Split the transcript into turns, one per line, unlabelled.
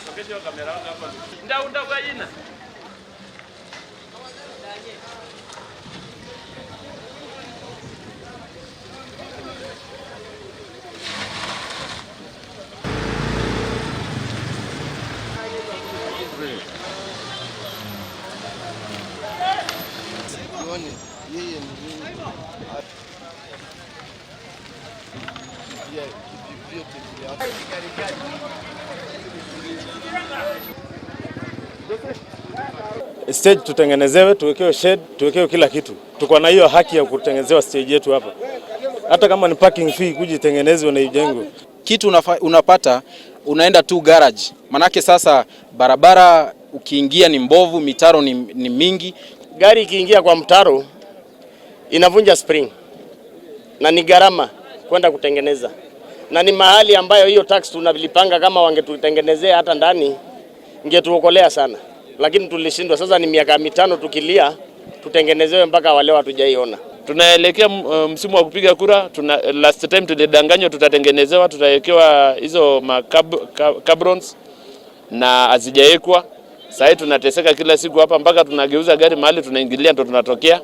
Sokesha hiyo kamera hapa. Ndau ndau aina.
Yeye ni nini? Vyote
Stage tutengenezewe, tuwekewe shed, tuwekewe kila kitu. Tuko na hiyo haki ya kutengenezewa stage yetu hapa, hata kama ni parking fee kujitengenezwe na ijengwe.
Kitu unapata unaenda tu garage, manake sasa barabara ukiingia ni mbovu, mitaro ni mingi.
Gari ikiingia kwa mtaro inavunja spring na ni gharama kwenda kutengeneza, na ni mahali ambayo hiyo tax tunalipanga. Kama wangetutengenezea hata ndani ingetuokolea sana, lakini tulishindwa. Sasa ni miaka 5 tukilia tutengenezewe, mpaka wale hatujaiona.
Tunaelekea msimu wa kupiga kura. Last time tulidanganywa tutatengenezewa, tutawekewa hizo cabrons na hazijawekwa. Sasa tunateseka kila siku hapa mpaka tunageuza gari mahali tunaingilia ndo tunatokea.